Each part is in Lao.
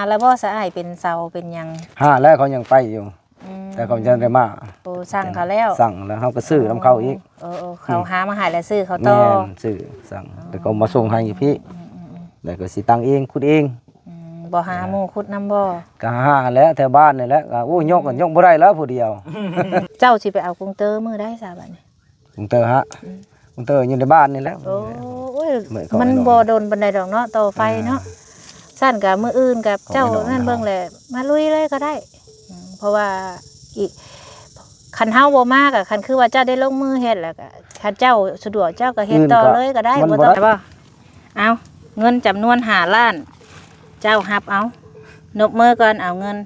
ແລ້ວບໍ່ສະອ້າຍ ເປັນເສົາເປັນຫຍັງ? ຫາແລ້ວ ເຂົາຍັງໄປຢູ່. ອືມ ແຕ່ເຂົາຍັງໄດ້ມາ. ໂອ້ ສັ່ງເຂົາແລ້ວ? ສັ່ງແລ້ວ ເຮົາກໍຊື້ນຳເຂົາອີກ. ໂອ້ ໂອ້ ເຂົາຫາມາໃຫ້ແລ້ວຊື້ເຂົາຕໍ່. ແມ່ນ ຊື້ ສັ່ງ ແລ້ວກໍມາສົ່ງໃຫ້ຢູ່ພີ້. ອືມໆໆ ແລ້ວກໍຊິຕັ້ງເອງ ຂຸດເອງ. ອືມ ບໍ່ຫາໝູ່ຂຸດນຳບໍ່? ກໍຫາແຫຼະ ແຖວບ້ານນີ້ແຫຼະ. ກໍ ໂອ້ ຍົກກໍຍົກບໍ່ໄດ້ແລ້ວຜູ້ດຽວ. ເຈົ້າຊິໄປເອົາກົງເຕີມື້ໃດຊະບາດນີ້? ກຸງເຕີຮະ? ອືມ ກຸງເຕີຢູ່ໃນບ້ານນີ້ແຫຼະ. ໂອ້ຍ ມັນບໍ່ດົນປານໃດດອກເນາະ ຕໍ່ໄຟເນາະ. ຊັ້ນກະມື້ອື່ນກັບເຈົ້ານັ້ນເບິ່ງແຫຼະ ມາລຸຍເລີຍກໍໄດ້. ອືມ ເພາະວ່າອີກ ຄັນເຮົາບໍ່ມາກະ ຄັນຄືວ່າເຈົ້າໄດ້ລົງມືເຮັດແລ້ວກະ ຄັນເຈົ້າສະດວກເຈົ້າກະເຮັດຕໍ່ເລີຍກໍໄດ້ ບໍ່ຕ້ອງ. ເອົາ ເງິນຈຳນວນຫ້າລ້ານ ເຈົ້າຮັບເອົາ ນົບມືກ່ອນ ເອົາເງິນ.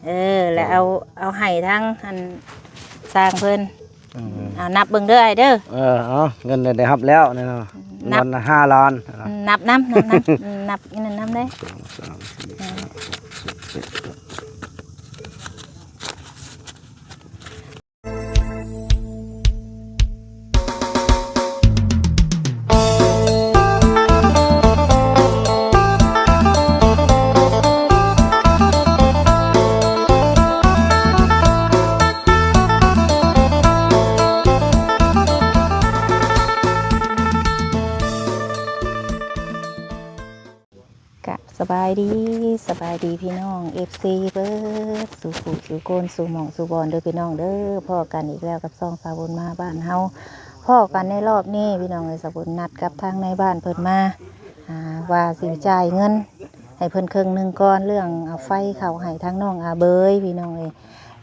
ເອີ ແລ້ວເອົາ ເອົາໃຫ້ທາງອັນຊ່າງເພິ່ນ. ອືມ ເອົານັບເບິ່ງເດີອ້າຍເດີ. ເອີ ເອົາ ເງິນໄດ້ຮັບແລ້ວແນ່ນອນ ນັບ ເງິນຫ້າລ້ານ. ອືມ ນັບນຳ ນັບນຳ ອືມ ນັບອີ່ນັ້ນນຳເດ້. ໜຶ່ງ ສອງ ສາມ ສີ່ ຫ້າ ຫົກ ເຈັດ ແປດ ເກົ້າ ສິບ ສິບເອັດ ສິບສອງ ສິບສາມ ສິບສີ່ ສິບຫ້າ ສິບຫົກ ສິບເຈັດ ສິບແປດ ສິບເກົ້າ ກະສະບາຍດີ ສະບາຍດີພີ່ນ້ອງເອັຟຊີເບິດສູ່ຜູ້ສູ່ຄົນ ສູ່ໝ່ອງສູ່ບ່ອນເດີພີ່ນ້ອງເດີ. ພໍ້ກັນອີກແລ້ວກັບຊ່ອງສາວບຸນມາບ້ານເຮົາ. ພໍ້ກັນໃນລອບນີ້ພີ່ນ້ອງເອີຍ ສາວບຸນນັດກັບທາງນາຍບ້ານເພິ່ນມາ ອ່າ ວ່າຊິຈ່າຍເງິນໃຫ້ເພິ່ນເຄິ່ງໜຶ່ງກ່ອນ ເລື່ອງເອົາໄຟເຂົ້າໃຫ້ທາງນ້ອງອາເບີຍພີ່ນ້ອງເອີຍ.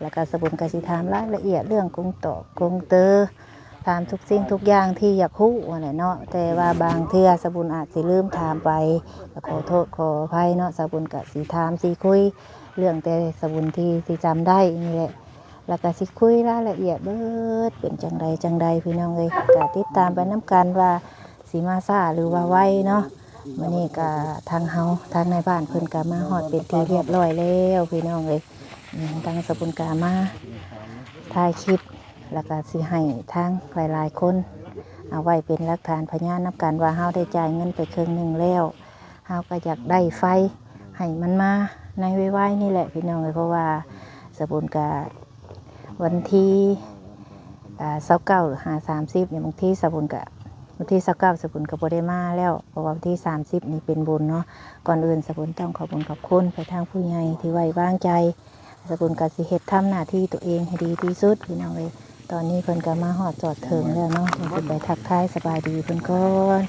ແລ້ວກໍສາວບຸນກໍຊິຖາມລາຍລະອຽດເລື່ອງກົງຕອກກົງເຕີ ຖາມທຸກສິ່ງທຸກຢ່າງທີ່ຢາກຮູ້ຫັ້ນແຫຼະເນາະ. ແຕ່ວ່າບາງເທື່ອສາວບຸນອາດຊິລືມຖາມໄປ ກໍຂໍໂທດຂໍອະໄພເນາະ. ສາວບຸນກໍຊິຖາມຊິຄຸຍເລື່ອງແຕ່ສາວບຸນທີ່ ທີ່ຈຳໄດ້ນີ້ແຫຼະ ແລ້ວກໍຊິຄຸຍລາຍລະອຽດເບິດ ເປັນຈັ່ງໃດຈັ່ງໃດພີ່ນ້ອງເອີຍ. ກໍຕິດຕາມໄປນຳກັນວ່າຊິມາຊ້າຫຼືວ່າໄວເນາະ. ມື້ນີ້ກໍທາງເຮົາ ທາງນາຍບ້ານເພິ່ນກໍມາຮອດເປັນທີ່ຮຽບຮ້ອຍແລ້ວພີ່ນ້ອງເອີຍ. ອືມ ທາງສາວບຸນກໍມາຖ່າຍຄລິບ ແລ້ວກໍຊິໃຫ້ທາງຫຼາຍໆຄົນເອົາໄວ້ເປັນຫຼັກຖານພະຍານນຳກັນວ່າເຮົາໄດ້ຈ່າຍເງິນໄປເຄິ່ງໜຶ່ງແລ້ວ. ເຮົາກໍຢາກໄດ້ໄຟໃຫ້ມັນມາໃນໄວໆນີ້ແຫຼະພີ່ນ້ອງເອີຍ ເພາະວ່າສາວບຸນກະ ວັນທີ ອ່າ ຊາວເກົ້າຫາສາມສິບນີ້ ບາງທີສາວບຸນກະ ວັນທີຊາວເກົ້າສາວບຸນກະບໍ່ໄດ້ມາແລ້ວ ເພາະວ່າວັນທີສາມສິບນີ້ເປັນບຸນເນາະ. ກ່ອນອື່ນສາວບຸນຕ້ອງຂອບຄຸນຂອບຄຸນໄປທາງຜູ້ໃຫຍ່ທີ່ໄວ້ວາງໃຈ. ສາວບຸນກໍຊິເຮັດທຳໜ້າທີ່ຕົວເອງໃຫ້ດີທີ່ສຸດພີ່ນ້ອງເອີຍ. ຕອນນີ້ເພິ່ນກໍມາຮອດຈອດເຖິງແລ້ວເນາະ ເຮົາຊິໄປທັກທາຍສະບາຍດີເພິ່ນກ່ອນ.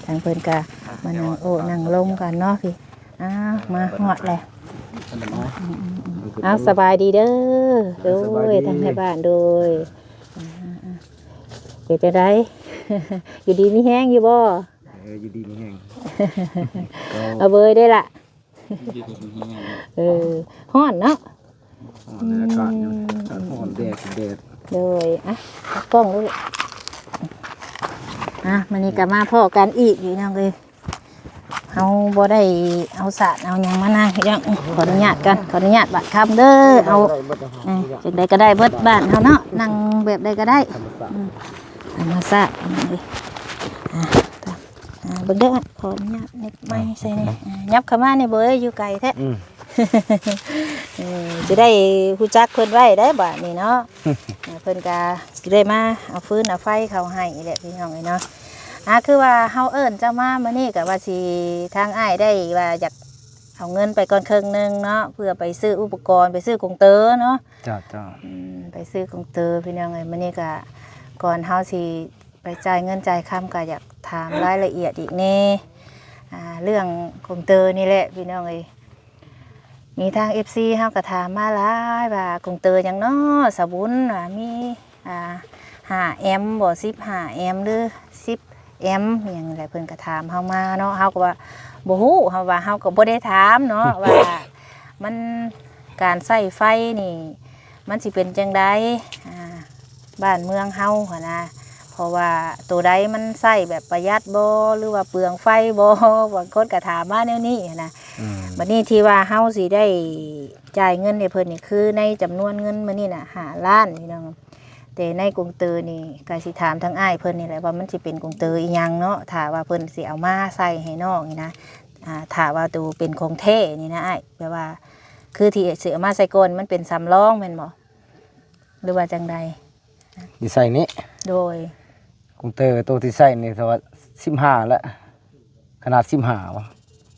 ທາງເພິ່ນກໍມານັ່ງໂອ້ນັ່ງລົມກັນເນາະພີ່. ອ້າວ ມາຮອດແລ້ວ. ອ້າວ ສະບາຍດີເດີ. ໂດຍ ສະບາຍດີ ທາງແມ່ບ້ານ ໂດຍ. ອ່າ ເປັນຈັ່ງໃດ? ຢູ່ດີມີແຮງຢູ່ບໍ່? ເອີ ຢູ່ດີມີແຮງ. ອາເບີຍເດ້ລະ? ເອີ ຮ້ອນເນາະ. ຮ້ອນ ອາກາດຍັງ ອືມ ອາກາດຮ້ອນ ແດດ ແດດ. ໂດຍ ອ່ະ ກັບກ້ອງເລີຍ. ອ່ະ ມື້ນີ້ກໍມາພໍ້ກັນອີກພີ່ນ້ອງເອີຍ. ເຮົາບໍ່ໄດ້ເອົາສາດເອົາຫຍັງມານຳພີ່ນ້ອງ. ຂໍອະນຸຍາດກ່ອນ ຂໍອະນຸຍາດບາດຄຳເດີ. ເອົາ ຈັ່ງໃດກໍໄດ້ເບິດ ບ້ານເຮົາເນາະ ນັ່ງແບບໃດກໍໄດ້. ທຳມະຊາດ ອືມ ທຳມະຊາດ. ອ່ະ ອ່າ ເບິ່ງເດີ ຂໍອະນຸຍາດເນັບໄມໃສ່ແດ່. ອ່າ ຫຍັບເຂົ້າມານີ້ເບີຍ ຢູ່ໄກແທ້. ອືມ ເອີ ຈະໄດ້ຮູ້ຈັກເພິ່ນໄວ້ໄດ໋ບາດນີ້ເນາະ. ເອີ ເພິ່ນກະຊິໄດ້ມາເອົາຟືນເອົາໄຟເຂົ້າໃຫ້ແຫຼະພີ່ນ້ອງເອີຍເນາະ. ອ່າ ຄືວ່າເຮົາເອີ້ນເຈົ້າມາມື້ນີ້ ກະວ່າຊິ ທາງອ້າຍໄດ້ວ່າຢາກເອົາເງິນໄປກ່ອນເຄິ່ງໜຶ່ງເນາະ ເພື່ອໄປຊື້ອຸປະກອນ ໄປຊື້ກົງເຕີເນາະ. ເຈົ້າ ເຈົ້າ. ອືມ ໄປຊື້ກົງເຕີພີ່ນ້ອງເອີຍ. ມື້ນີ້ກະ ກ່ອນເຮົາຊິ ໄປຈ່າຍເງິນຈ່າຍຄຳ ກໍຢາກຖາມລາຍລະອຽດອີກແດ່ ອ່າ ເລື່ອງກົງເຕີນີ້ແຫຼະພີ່ນ້ອງເອີຍ. ມີທາງເອັຟຊີເຮົາກໍຖາມມາຫຼາຍວ່າ ກົງເຕີຫຍັງເນາະສາວບຸນ ວ່າມີ ອ່າ ຫ້າແອມບໍ່ ສິບຫ້າແອມ ຫຼື ສິບແອມ ຫຍັງແຫຼະ ເພິ່ນກໍຖາມເຮົາມາເນາະ. ເຮົາກໍວ່າບໍ່ຮູ້ ເຮົາວ່າເຮົາກໍບໍ່ໄດ້ຖາມເນາະ ວ່າມັນ ການໃຊ້ໄຟນີ້ ມັນຊິເປັນຈັ່ງໃດ ອ່າ ບ້ານເມືອງເຮົາຫັ້ນນະ ເພາະວ່າໂຕໃດມັນໃຊ້ແບບປະຢັດບໍ່ ຫຼືວ່າເປືອງໄຟບໍ່ ບາງຄົນກໍຖາມມາແນວນີ້ຫັ້ນນະ. ອືມ ບັດນີ້ທີ່ວ່າເຮົາຊິໄດ້ຈ່າຍເງິນໃຫ້ເພິ່ນນີ້ ຄືໃນຈຳນວນເງິນມື້ນີ້ນະ ຫ້າລ້ານພີ່ນ້ອງ. ແຕ່ໃນກົງເຕີນີ້ ກໍຊິຖາມທາງອ້າຍເພິ່ນນີ້ແຫຼະ ວ່າມັນຊິເປັນກົງເຕີອີ່ຫຍັງເນາະ ຖ້າວ່າເພິ່ນຊິເອົາມາໃສ່ໃຫ້ນ້ອງນີ້ນະ. ອ່າ ຖ້າວ່າໂຕເປັນຂອງແທ້ນີ້ນະອ້າຍ ແບບວ່າ ຄືທີ່ເອົາມາໃສ່ກ່ອນ ມັນເປັນສຳລອງແມ່ນບໍ່ ຫຼືວ່າຈັ່ງໃດ? ທີ່ໃສ່ນີ້? ໂດຍ. ກຸງເຕີໂຕທີ່ໃສ່ນີ້ ຖ້າວ່າສິບຫ້າລະ ຂະໜາດສິບຫ້າບໍ່?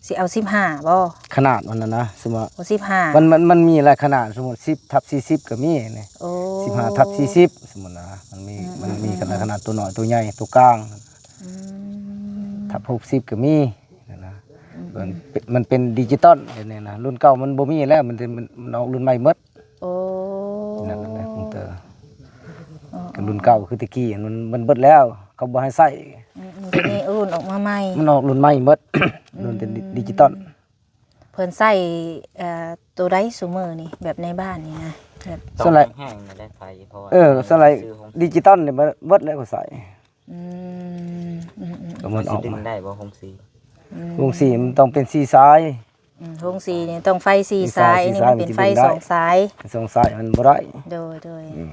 ຊິເອົາສິບຫ້າບໍ່? ຂະໜາດມັນນະນະ ສົມມຸດວ່າ ໂອ້ ສິບຫ້າ ມັນ ມັນ ມັນມີຫຼາຍຂະໜາດ ສົມມຸດສິບທັບສີ່ສິບກໍມີນີ້ ໂອ້ ສິບຫ້າທັບສີ່ສິບ ສົມມຸດນະ ມັນມີ ອືມ ມັນມີ ອືມ ຂະໜາດ ອືມ ຂະໜາດໂຕນ້ອຍ ໂຕໃຫຍ່ ໂຕກາງ ອືມ ທັບຫົກສິບກໍມີນະ ອືມ ມັນເປັນ ມັນເປັນດິຈິຕອນດຽວນີ້ນະ ລຸ້ນເກົ່າມັນບໍ່ມີແລ້ວ ມັນ ມັນ ມັນອອກລຸ້ນໃໝ່ໝົດ. ໂອ້ ນັ້ນແຫຼະ ກຸງເຕີ ອໍ ກໍລຸ້ນເກົ່າຄືແຕ່ກີ້ ມັນ ມັນເບິດແລ້ວ ເຂົາບໍ່ໃຫ້ໃຊ້ ອືມໆ ດຽວນີ້ລຸ້ນອອກມາໃໝ່ ມັນອອກລຸ້ນໃໝ່ໝົດ ອືມ ລຸ້ນແຕ່ດິ ດິຈິຕອນ ເພິ່ນໃຊ້ ເອີ ໂຕໃດຊຸມື້ນີ້ ແບບໃນບ້ານນີ້ນະ ແບບ ຕ້ອງແຫ້ງໆ ໄດ້ໄຟ ເພາະວ່າ ເອີ ສ່ວນຫຼາຍດິຈິຕອນນີ້ເບິດແລ້ວເຂົາໃຊ້ ອືມ ອືມໆ ກໍມັນອອກ ມັນຊິດຶງໄດ້ບໍ່ໂຮງສີ? ອືມ ໂຮງສີມັນຕ້ອງເປັນສີ່ສາຍ ອືມ ໂຮງສີນີ້ຕ້ອງໄຟສີ່ສາຍ ສີ່ສາຍ ອັນນີ້ມັນເປັນໄຟ ມັນຊິດຶງໄດ້ ສອງສາຍ ສອງສາຍມັນບໍ່ໄດ້ ໂດຍໆ ອືມ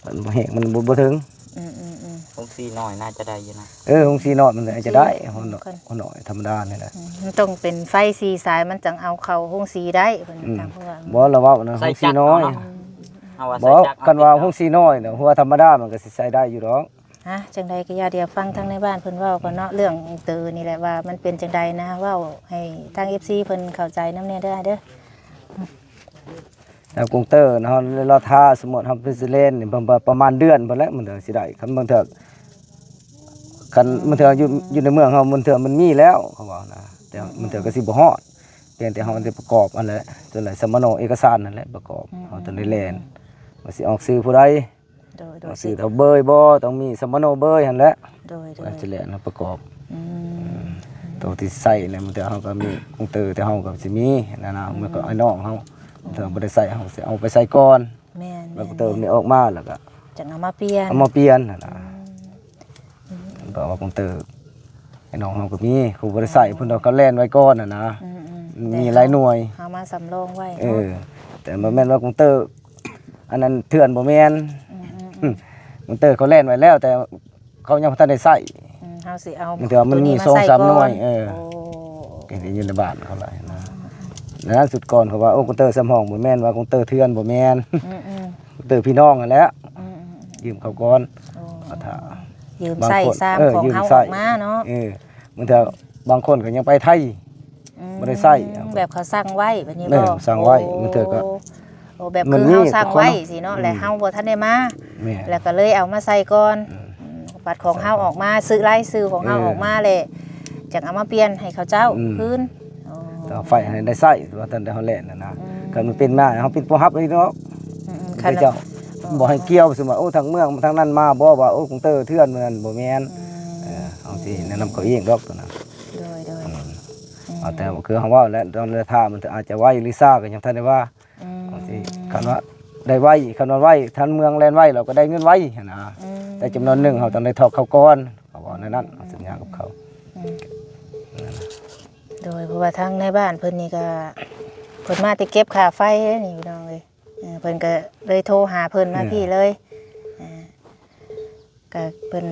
ອືມ ມັນບໍ່ແຮງ ມັນບໍ່ ບໍ່ເຖິງ ອືມໆໆ ໂຮງສີນ້ອຍໜ້າຈະໄດ້ຢູ່ນະ ເອີ ໂຮງສີນ້ອຍມັນອາດຈະໄດ້ ໂຮງສີນ້ອຍ ໂຮງນ້ອຍທຳມະດານີ້ແຫຼະ ອືມ ມັນຕ້ອງເປັນໄຟສີ່ສາຍ ມັນຈັ່ງເອົາເຂົ້າໂຮງສີໄດ້ ເພິ່ນ ອືມ ຕາມເຂົາວ່າ ບໍ່ລະເວົ້ານະ ໃຊ້ຈັກເອົາເນາະ ໂຮງສີນ້ອຍ ເຮົາວ່າ ບໍ່ ໃຊ້ຈັກ ຄັນວ່າ ເອົາ ໂຮງສີນ້ອຍນະ ຫົວທຳມະດາມັນກໍຊິໃຊ້ໄດ້ຢູ່ດອກ. ອ່າ ຈັ່ງໃດກໍຢ່າ ດຽວຟັງທາງໃນບ້ານເພິ່ນເວົ້າກ່ອນເນາະ ເລື່ອງເຕີນີ້ແຫຼະ ວ່າມັນເປັນຈັ່ງໃດນະ ເວົ້າໃຫ້ທາງເອັຟຊີເພິ່ນເຂົ້າໃຈນຳແດ່ເດີອ້າຍເດີ. ແລ້ວກຸງເຕີນະ ເຮົາ ເຮົາຖ້າ ສົມມຸດເຮົາໄປຊິເລນນີ້ ປະ ປະ ປະມານເດືອນພຸ້ນແຫຼະ ມັນເຖິງຊິໄດ້ ຄັນບາງເທື່ອ ຄັນ ອືມ ບາງເທື່ອຢູ່ ຢູ່ໃນເມືອງເຮົາ ບາງເທື່ອມັນມີແລ້ວ ເຂົາເວົ້ານະ ແຕ່ ອືມ ບາງເທື່ອກໍຊິບໍ່ຮອດ ພຽງແຕ່ເຮົາໄດ້ປະກອບຫັ້ນແຫຼະ ສ່ວນຫຼາຍສຳມະໂນເອກະສານຫັ້ນແຫຼະປະກອບ ອືມ ເຮົາຕ້ອງໄດ້ແລ່ນ ອືມ ວ່າຊິອອກຊື່ຜູ້ໃດ ໂດຍ ໂດຍ ອອກຊື່ເບີບໍ ຕ້ອງມີສຳມະໂນເບີຫັ້ນແຫຼະ ໂດຍ ໂດຍ ວ່າຊິແລ່ນປະກອບ ອືມ ໂຕທີ່ໃຊ້ແລ້ວ ບາງເທື່ອເຮົາກໍມີ ຂອງເຕີແຕ່ເຮົາກໍຊິມີຫັ້ນນະ ອືມ ມັນກໍອ້າຍນ້ອງເຮົາ ອືມ ເທື່ອບໍ່ໄດ້ໃຊ້ ເຮົາກໍຊິເອົາໄປໃຊ້ກ່ອນ ແມ່ນໆໆ ບາງເຕີນີ້ອອກມາແລ້ວກໍ ຈັ່ງເອົາມາປ່ຽນ ເອົາມາປ່ຽນຫັ້ນນະ ອືມ ເພາະວ່າຂອງເຕີ ໄອ້ນ້ອງເຮົາກໍມີ ຜູ້ບໍ່ໄດ້ໃຊ້ ອໍ ເພິ່ນເຂົາແລ່ນໄວ້ກ່ອນຫັ້ນນະ ອືມໆ ມີຫຼາຍໜ່ວຍ ເຮົາມາສຳລອງໄວ້ເນາະ ເອີ ແຕ່ບໍ່ແມ່ນວ່າຂອງເຕີ ອັນນັ້ນເຖື່ອນ ບໍ່ແມ່ນ ອືມໆໆ ຂອງເຕີເຂົາແລ່ນໄວ້ແລ້ວ ແຕ່ເຂົາຍັງບໍ່ທັນໄດ້ໃຊ້ ອືມ ເຮົາຊິເອົາ ບາງເທື່ອມັນມີສອງສາມໜ່ວຍ ໂອ້ ເຫັນຢູ່ໃນບ້ານເຂົາຫຼາຍນະ ແລ້ວຊຸດກ່ອນເຂົາວ່າ ໂອ້ ຂອງເຕີສຳຮອງ ບໍ່ແມ່ນວ່າຂອງເຕີເຖື່ອນ ບໍ່ແມ່ນ ອືມໆ ຂອງເຕີພີ່ນ້ອງຫັ້ນແຫຼະ ອືມໆ ຢືມເຂົາກ່ອນ ໂອ້ ເອົາຖ້າ ຢືມໃຊ້ ບາງຄົນ ຊາມ ເອີ ຂອງເຮົາ ຢືມໃຊ້ ອອກມາເນາະ ເອີ ບາງເທື່ອບາງຄົນກໍຍັງໄປໄທ ອືມ ບໍ່ໄດ້ໃຊ້ ແບບເຂົາສັ່ງໄວ້ແບບນີ້ ເອີ ບໍ່ ສັ່ງໄວ້ ໂອ້ ບາງເທື່ອກໍ ໂອ້ ແບບຄືເຮົາສັ່ງໄວ້ຊີ້ເນາະ ອືມ ແລ້ວເຮົາບໍ່ທັນໄດ້ມາ ແມ່ນ ແລ້ວກໍເລີຍເອົາມາໃສ່ກ່ອນ ອືມ ອືມ ບັດຂອງເຮົາອອກມາ ເອີ ຊື່ລາຍຊື່ຂອງເຮົາ ເອີ ອອກມາແລ້ວ ຈັ່ງເອົາມາປ່ຽນໃຫ້ເຂົາເຈົ້າ ອືມ ຄືນ ອໍ ແຕ່ວ່າໄຟໃຫ້ໄດ້ໃຊ້ ວ່າແຕ່ເຮົາແລ່ນນະນະ ອືມ ຄັນມັນເປັນມາ ເຮົາເປັນຜູ້ຮັບເອງເນາະ ອືມໆ ເຂົາເຈົ້າ ອໍ ບໍ່ໃຫ້ກ່ຽວ ສົມມຸດວ່າ ໂອ້ ທາງເມືອງທາງນັ້ນມາບໍ່ ວ່າ ໂອ້ ຂອງເຕີເຖື່ອນ ມື້ນັ້ນ ບໍ່ແມ່ນ ອືມ ເອີ ເຮົາຊິແນະນຳເຂົາເອງດອກ ໂຕນັ້ນ ໂດຍໆ ອືມ ອືມ ເອົາແຕ່ຄືເຮົາເວົ້າແຫຼະ ຕ້ອງໄດ້ຖ້າ ມັນອາດຈະໄວຫຼືຊ້າກໍຍັງບໍ່ທັນໄດ້ວ່າ ອືມ ເຮົາຊິ ຄັນວ່າໄດ້ໄວ ຄັນວ່າໄວ ທາງເມືອງແລ່ນໄວ ເຮົາກໍໄດ້ເງິນໄວຫັ້ນນະ ອືມ ແຕ່ຈຳນວນໜຶ່ງເຮົາຕ້ອງໄດ້ຖອກເຂົາກ່ອນ ເຂົາເວົ້າແນວນັ້ນ ເຮົາສັນຍາກັບເຂົາ ອືມ ໂດຍ ເພາະວ່າທາງໃນບ້ານເພິ່ນນີ້ກໍ ເພິ່ນມາແຕ່ເກັບຄ່າໄຟເດ້ນີ້ ພີ່ນ້ອງເອີຍ ເອີ ເພິ່ນກໍເລີຍໂທຫາເພິ່ນມາ ອືມ ພີ້ເລີຍ ເອີ ກະເພິ່ນ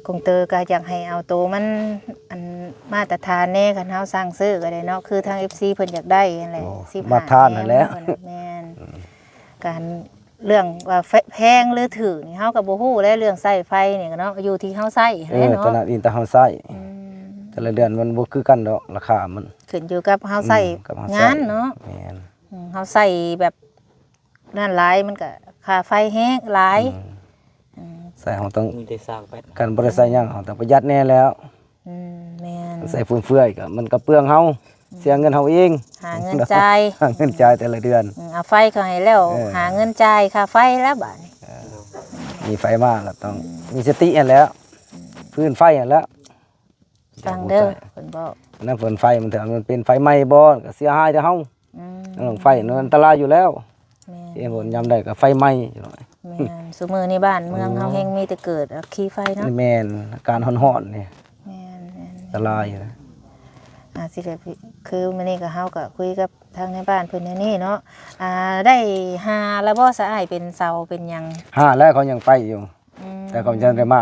ກົງເຕີກະຢາກໃຫ້ເອົາໂຕມັນ ອັນ ມາດຕະຖານແດ່ ຄັນເຮົາສັ່ງຊື້ກະໄດ້ເນາະ ຄືທາງເອັຟຊີເພິ່ນຢາກໄດ້ຫັ້ນແຫຼະ ໂອ້ ສິບຫ້າ ມາດຕະຖານຫັ້ນແຫຼະ ແມ່ນ ອືມ ການເລື່ອງວ່າແພງ ແພງຫຼືຖືກນີ້ ເຮົາກະບໍ່ຮູ້ແຫຼະ ເລື່ອງໃຊ້ໄຟນີ້ກະເນາະ ຢູ່ທີ່ເຮົາໃຊ້ຫັ້ນແຫຼະເນາະ ເອີ ຕະຫຼາດອິນຕະເຮົາໃຊ້ ອືມ ແຕ່ລະເດືອນມັນບໍ່ຄືກັນດອກ ລາຄາມັນ ຂຶ້ນຢູ່ກັບເຮົາໃຊ້ ອືມ ກັບເຮົາໃຊ້ ງານເນາະ ແມ່ນ ອືມ ເຮົາໃຊ້ແບບ ນັ້ນຫຼາຍ ມັນກະຄ່າໄຟແຮງຫຼາຍ ອືມ ອືມ ໃຊ້ເຮົາຕ້ອງ ມີແຕ່ຊາກແບັດ ຄັນບໍ່ໄດ້ໃຊ້ຫຍັງ ເຮົາຕ້ອງປະຢັດແດ່ແລ້ວ ອືມ ແມ່ນ ໃຊ້ຟຸມເຟືອຍກະ ມັນກະເປືອງເຮົາ ອືມ ເສຍເງິນເຮົາເອງ ຫາເງິນຈ່າຍ ຫາເງິນຈ່າຍແຕ່ລະເດືອນ ອືມ ເອົາໄຟເຂົາໃຫ້ແລ້ວ ເອີ ຫາເງິນຈ່າຍຄ່າໄຟແລ້ວບາດນີ້ ເອີ ມີໄຟມາແລ້ວຕ້ອງ ອືມ ມີສະຕິຫັ້ນແຫຼະ ອືມ ຟື້ນໄຟຫັ້ນແຫຼະ ຟັງເດີ ເພິ່ນບອກ ອັນນັ້ນເພິ່ນໄຟ ມັນເຖິງ ມັນເປັນໄຟໄໝ້ບໍ່ ກໍເສຍຫາຍແຕ່ເຮົາ ອືມ ເລື່ອງໄຟນັ້ນອັນຕະລາຍຢູ່ແລ້ວ ແມ່ນ ເຫັນບໍ່ ຍາມໃດກໍໄຟໄໝ້ຢູ່ ແມ່ນ ຊຸມື້ນີ້ບ້ານເມືອງເຮົາ ໂອ້ ແຮ່ງມີແຕ່ເກີດອັກຄີໄຟເນາະ ແມ່ນ ອາການຮ້ອນໆນີ້ ແມ່ນໆໆ ອັນຕະລາຍນະ ອາ ຊິໄດ້ ຄືມື້ນີ້ກໍ ເຮົາກໍຄຸຍກັບທາງໃນບ້ານເພິ່ນແນວນີ້ເນາະ ອາ ໄດ້ຫາແລ້ວບໍ່ ສະອ້າຍ ເປັນເສົາເປັນຫຍັງ ຫາແລ້ວ ເຂົາຍັງໄປຢູ່ ອືມ ແຕ່ເຂົາຍັງໄດ້ມາ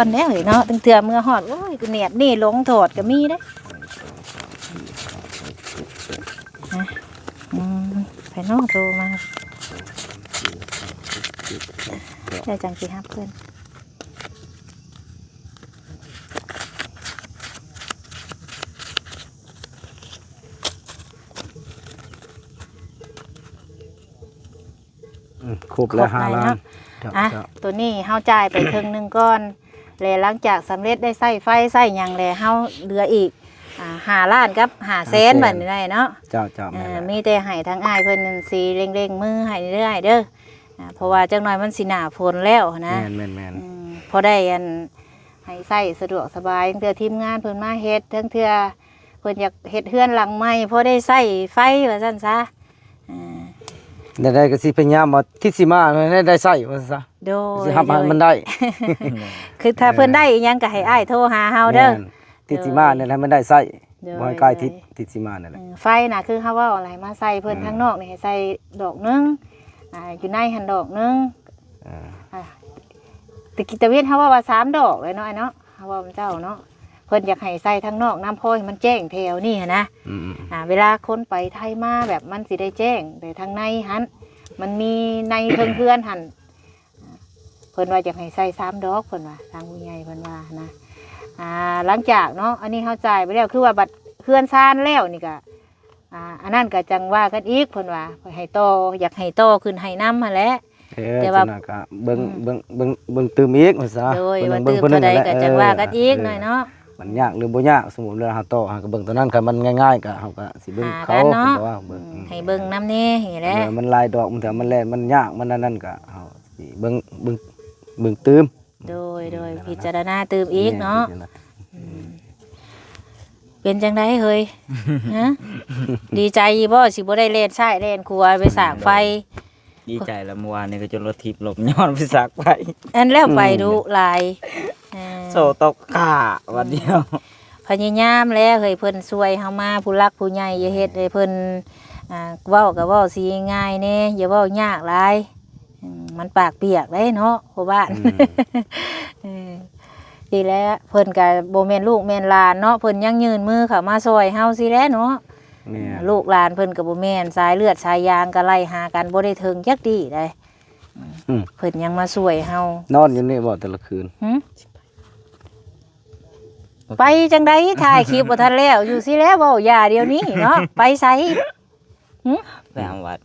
ກ່ອນແດ່ເອີຍເນາະ ຕັ້ງເທື່ອເມືອຮອດ ໂອ້ຍ ແນບນີ້ລົງຖອດກໍມີເດ້. ອືມ ໃຜເນາະໂທມາ? ແລ້ວຈັ່ງຊິຮັບເພິ່ນ. ອືມ ຄົບແລ້ວ ຄົບແລ້ວ ຫ້າລ້ານ ເນາະ. ເຈົ້າ ອ່ະ ເຈົ້າ ໂຕນີ້ເຮົາຈ່າຍໄປເຄິ່ງໜຶ່ງກ່ອນ ແລະ ຫຼັງຈາກສຳເລັດໄດ້ໃຊ້ໄຟໃຊ້ຫຍັງແລ້ວ ເຮົາເຫຼືອອີກ ອ່າ ຫ້າລ້ານກັບຫ້າແສນ ຫ້າແສນ ບາດນີ້ໄດ້ເນາະ. ເຈົ້າ ເຈົ້າ ເອີ ແມ່ນແຫຼະ ມີແຕ່ໃຫ້ທາງອ້າຍເພິ່ນຊິເລັ່ງໆມືໃຫ້ເລື້ອຍເດີ ອ່າ ເພາະວ່າຈັກໜ້ອຍມັນຊິໜ້າຝົນແລ້ວນະ. ແມ່ນໆໆ ອືມ ພໍໄດ້ອັນ ໃຫ້ໃຊ້ສະດວກສະບາຍ ເທື່ອທີມງານເພິ່ນມາເຮັດ ເຖິງເທື່ອເພິ່ນຢາກເຮັດເຮືອນຫຼັງໃໝ່ ພໍໄດ້ໃຊ້ໄຟວ່າຊັ້ນຊະ. ອ່າ ແນວໃດກໍຊິພະຍາຍາມວ່າທິດຊິມາໃຫ້ໄດ້ໃຊ້ວ່າຊັ້ນຊະ. ໂດຍ ຊິຮັບໃຫ້ມັນໄດ້ ໂດຍ ຄືຖ້າເພິ່ນໄດ້ອີ່ຫຍັງກໍໃຫ້ອ້າຍໂທຫາເຮົາເດີ. ແມ່ນ ທິດຊິມານີ້ໃຫ້ມັນໄດ້ໃຊ້ ໂດຍ ບໍ່ໃຫ້ກາຍທິດ ໂດຍ ທິດຊິມານີ້ແຫຼະ. ເອີ ໄຟນະ ຄືເຮົາເວົ້າໃຫ້ມາໃສ່ເພິ່ນ ອືມ ທາງນອກນີ້ໃຫ້ໃສ່ດອກໜຶ່ງ ອ່າ ຢູ່ໃນຫັ້ນດອກໜຶ່ງ. ເອີ ອ່າ ຕະກີ້ຕະເວັນເຮົາເວົ້າວ່າສາມດອກເລີຍເນາະ ອ້າຍເນາະ ເຮົາເວົ້ານຳເຈົ້າເນາະ ເພິ່ນຢາກໃຫ້ໃສ່ທາງນອກນຳ ພໍໃຫ້ມັນແຈ້ງແຖວນີ້ຫັ້ນນະ. ອືມໆໆ ອ່າ ເວລາຄົນໄປໄທມາແບບມັນຊິໄດ້ແຈ້ງ ແຕ່ທາງໃນຫັ້ນ ມັນມີໃນເທິງເຮືອນຫັ້ນ ເພິ່ນວ່າຢາກໃຫ້ໃສ່ສາມດອກ ເພິ່ນວ່າ ທາງຜູ້ໃຫຍ່ເພິ່ນວ່ານະ. ອ່າ ຫຼັງຈາກເນາະ ອັນນີ້ເຮົາຈ່າຍໄປແລ້ວ ຄືວ່າບັດເຮືອນຊານແລ້ວນີ້ກະ ອ່າ ອັນນັ້ນກະຈັ່ງວ່າກັນອີກ ເພິ່ນວ່າໃຫ້ຕໍ່ ຢາກໃຫ້ຕໍ່ຂຶ້ນໃຫ້ນຳຫັ້ນແຫຼະ. ເອີ ແຕ່ວ່າ ຈັ່ງນັ້ນກະເບິ່ງ ອືມ ເບິ່ງ ເບິ່ງ ເບິ່ງຕື່ມອີກວ່າຊະ. ໂດຍ ເບິ່ງ ວ່າຕື່ມເທົ່າໃດກະຈັ່ງວ່າກັນອີກ ເອີ ໜ້ອຍເນາະ ມັນຍາກຫຼືບໍ່ຍາກ. ສົມມຸດວ່າເຮົາຕໍ່ ເຮົາກະເບິ່ງຕົວນັ້ນ ຄັນມັນງ່າຍໆ ກະເຮົາກະຊິເບິ່ງເຂົາ ເນາະ ເພິ່ນວ່າເບິ່ງ ອືມ ໃຫ້ເບິ່ງນຳແດ່ນີ້ແຫຼະ. ເອີ ມັນຫຼາຍດອກ ມັນຖ້າມັນແລ່ນ ມັນຍາກ ມັນອັນນັ້ນກະ ເຮົາຊິເບິ່ງ ເບິ່ງ ເບິ່ງຕື່ມ. ໂດຍ ໂດຍ ອືມ ພິຈາລະນາຕື່ມອີກເນາະ. ແມ່ນ ພິຈາລະນາ ອືມ ເປັນຈັ່ງໃດເຮີ້ຍ? ຮະ? ດີໃຈຢູ່ບໍ່ ຊິບໍ່ໄດ້ແລ່ນຊ້າຍແລ່ນຂວາໄປສາກໄຟ? ໂດຍ ດີໃຈລະ ມື້ວານນີ້ກໍຈົນລົດຖີບລົ້ມຍ້ອນໄປສາກໄຟ. ອັນແລ້ວໄປ ອືມ ດຸຫຼາຍ ເອີ ໂຊຕົກຂ້າ ອືມ ວັນດຽວ. ພະຍາຍາມແລ້ວເຮີ້ຍ ເພິ່ນຊ່ວຍເຮົາມາ ຜູ້ຫຼັກຜູ້ໃຫຍ່ ຢ່າເຮັດໃຫ້ເພິ່ນ ອ່າ ເວົ້າກໍເວົ້າຊິງ່າຍແດ່ ຢ່າເວົ້າຍາກຫຼາຍ. ອືມ ມັນປາກປຽກເດ້ເນາະ ພໍ່ບ້ານ. ອືມ ເອີ ນີ້ແຫຼະ ເພິ່ນກະບໍ່ແມ່ນລູກແມ່ນຫຼານເນາະ ເພິ່ນຍັງຍື່ນມືເຂົ້າມາຊ່ອຍເຮົາຊີ້ແຫຼະເນາະ. ແມ່ນ ລູກຫຼານເພິ່ນກະບໍ່ແມ່ນ ສາຍເລືອດສາຍຢາງກະໄລ່ຫາກັນ ບໍ່ໄດ້ເຖິງຈັກດີ້ໃດ. ອືມ ເພິ່ນຍັງມາຊ່ວຍເຮົາ. ນອນຢູ່ນີ້ບໍ່ແຕ່ລະຄືນ? ຫື? ໄປຈັ່ງໃດ? ຖ່າຍຄລິບບໍ່ທັນແລ້ວ ຢູ່ຊີ້ແຫຼະ ເວົ້າຢ່າດຽວນີ້ເນາະ ໄປໃສ? ຫື? ໄປຫາວັດ.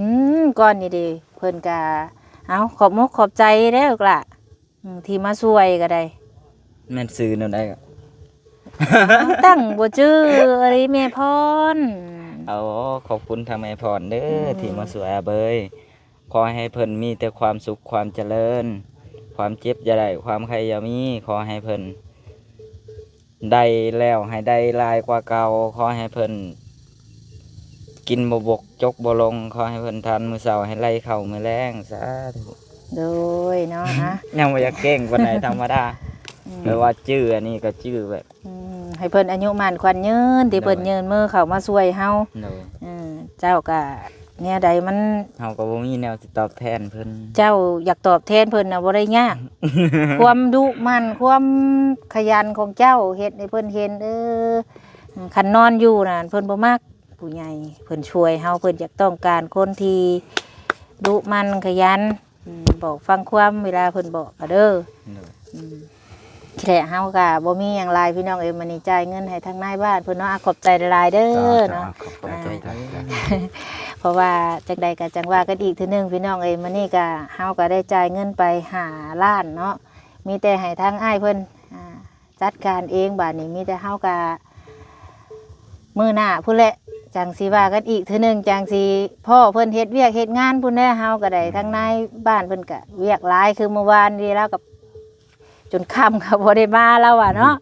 ອືມ ກ່ອນນີ້ເດ ເພິ່ນກະ ເອົາ ຂອບມົກຂອບໃຈເດີ້ລູກຫຼ້າ ອືມ ທີ່ມາຊ່ວຍກໍໄດ້. ແມ່ນຊື່ແນວໃດ? ຕັ້ງບໍ່ຈື່ອີ່ຫຼີ ແມ່ພອນ. ເອົາ ຂອບຄຸນທາງແມ່ພອນເດີ້ ອືມ ທີ່ມາຊ່ວຍອາເບີຍ. ຂໍໃຫ້ເພິ່ນມີແຕ່ຄວາມສຸກຄວາມຈະເລີນ, ຄວາມເຈັບຢ່າໄດ້ ຄວາມໄຂ້ຢ່າມີ. ຂໍໃຫ້ເພິ່ນ ໄດ້ແລ້ວໃຫ້ໄດ້ຫຼາຍກວ່າເກົ່າ. ຂໍໃຫ້ເພິ່ນກິນບໍ່ບົກຈົກບໍ່ລົງ. ຂໍໃຫ້ເພິ່ນທານມື້ເຊົ້າໃຫ້ໄຫຼເຂົ້າມື້ແລງ. ສາທຸ. ໂດຍເນາະ ອ່ະ ຍັງບໍ່ຢາກເກັ່ງປານໃດ ທຳມະດາ. ອືມ ແບບວ່າຈື່ອັນນີ້ກໍຈື່ແບບ ອືມ ໃຫ້ເພິ່ນອາຍຸໝັ້ນຂວັນຍືນ ທີ່ເພິ່ນ ໂດຍ ຍື່ນມືເຂົ້າມາຊ່ວຍເຮົາ. ໂດຍ ເອີ ເຈົ້າກໍ ແນວໃດມັນ ເຮົາກໍບໍ່ມີແນວຊິຕອບແທນເພິ່ນ. ເຈົ້າຢາກຕອບແທນເພິ່ນນະບໍ່ໄດ້ຍາກ. ຄວາມດຸໝັ່ນ ຄວາມຂະຫຍັນຂອງເຈົ້າ ເຮັດໃຫ້ເພິ່ນເຫັນ ເອີ ຄັນນອນຢູ່ນະ ເພິ່ນບໍ່ມັກ. ຜູ້ໃຫຍ່ເພິ່ນຊ່ວຍເຮົາ ເພິ່ນຢາກຕ້ອງການຄົນທີ່ດຸໝັ່ນຂະຫຍັນ ອືມ ບອກຟັງຄວາມເວລາເພິ່ນບອກກໍເດີ. ໂດຍ ອືມ ແລະ ເຮົາກໍບໍ່ມີຫຍັງຫຼາຍພີ່ນ້ອງເອີຍ ມື້ນີ້ຈ່າຍເງິນໃຫ້ທາງນາຍບ້ານເພິ່ນເນາະ. ອາ ຂອບໃຈຫຼາຍໆເດີເນາະ. ເຈົ້າ ເຈົ້າ ຂອບໃຈ ເອີ ຂອບໃຈ ເຈົ້າ ເຈົ້າ ເພາະວ່າຈັ່ງໃດກໍຈັ່ງວ່າກັນອີກເທື່ອໜຶ່ງພີ່ນ້ອງເອີຍ. ມື້ນີ້ກໍເຮົາກໍໄດ້ຈ່າຍເງິນໄປຫ້າລ້ານເນາະ ມີແຕ່ໃຫ້ທາງອ້າຍເພິ່ນ ອ່າ ຈັດການເອງ. ບາດນີ້ມີແຕ່ເຮົາກະ ມື້ໜ້າພຸ້ນແຫຼະ ຈັ່ງຊິວ່າກັນອີກເທື່ອໜຶ່ງ ຈັ່ງຊິພໍ້ເພິ່ນເຮັດວຽກເຮັດງານພຸ້ນແຫຼະ. ເຮົາກໍໄດ້ ອືມ ທາງນາຍບ້ານເພິ່ນກະວຽກຫຼາຍ ຄືມື້ວານນີ້ລາວກໍຈົນຄ່ຳກໍບໍ່ໄດ້ມາ ລາວວ່າເນາະ. ອືມ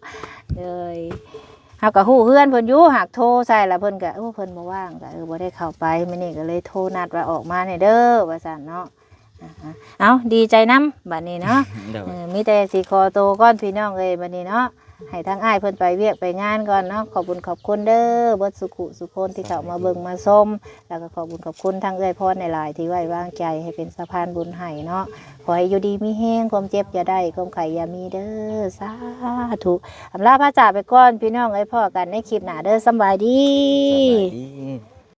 ເອີຍ ເຮົາກໍຮູ້ເຮືອນເພິ່ນຢູ່ ຫາກໂທໃສ່ລະເພິ່ນກໍ ໂອ້ ເພິ່ນບໍ່ວ່າງ ກໍ ເອີ ບໍ່ໄດ້ເຂົ້າໄປ. ມື້ນີ້ກໍເລີຍໂທນັດວ່າອອກມາແດ່ເດີ ວ່າຊັ້ນເນາະ. ອ່າ ເອົາ ດີໃຈນຳບາດນີ້ເນາະ. ໂດຍ ເອີ ມີແຕ່ຊິຂໍໂຕກ່ອນພີ່ນ້ອງເອີຍ ບາດນີ້ເນາະ ໃຫ້ທາງອ້າຍເພິ່ນໄປວຽກໄປງານກ່ອນເນາະ. ຂອບບຸນຂອບຄຸນເດີ ເບິດສູ່ຜູ້ສູ່ຄົນທີ່ເຂົ້າມາເບິ່ງມາຊົມ ແລ້ວກໍຂອບບຸນຂອບຄຸນທາງເອື້ອຍພອນຫຼາຍໆ ທີ່ໄວ້ວາງໃຈໃຫ້ເປັນສະພານບຸນໃຫ້ເນາະ. ຂໍໃຫ້ຢູ່ດີມີແຮງ ຄວາມເຈັບຢ່າໄດ້ ຄວາມໄຂ້ຢ່າມີເດີ ສາທຸ. ອຳລາພາຈາກໄປກ່ອນພີ່ນ້ອງເອີຍ ພໍ້ກັນໃນຄລິບໜ້າເດີ ສຳບາຍດີ ສຳບາຍດີ.